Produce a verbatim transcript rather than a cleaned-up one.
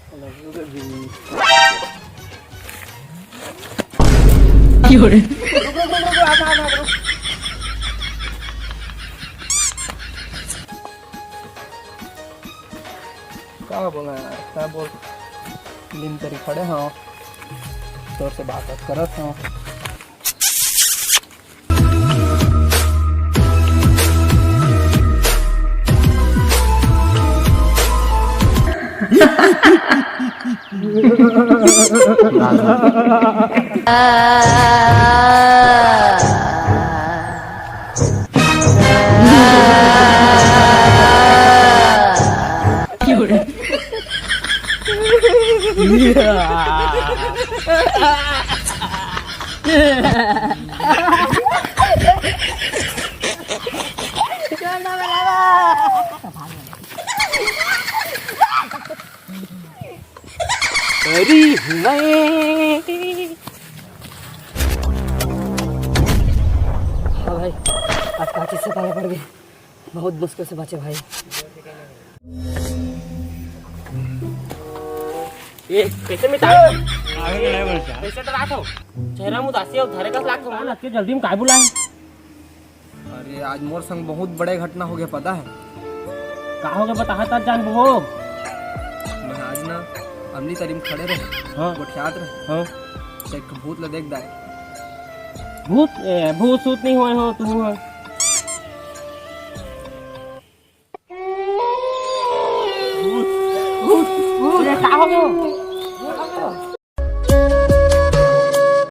I love you, baby। रुक, रुक, रुक, रुक, रुक, रुक, रुक। का बोला यार, का बोल? दिन तरी खड़े हंव, तोर से बात करत हंव। अरे मैं। हाँ भाई, आज काची से पाला पड़ गया, बहुत मुश्किल से बचे भाई। ए, कैसे मिटा? कैसे डरात हो? चेहरा में उदासी अउ धरे कस लागत हो। काला के जल्दी में काय बुलाए? अरे, आज मोर संग बहुत बड़े घटना हो गया, पता है? का हो गया, बताहा तब जानबो। मैं आज ना अमली तरी में खड़े रहे, हाँ। गोठियात रहे। हाँ। तो एक ठो भूत ला देख दाए। भूत? ए, भूत सूत नहीं होए हो तू, हाँ।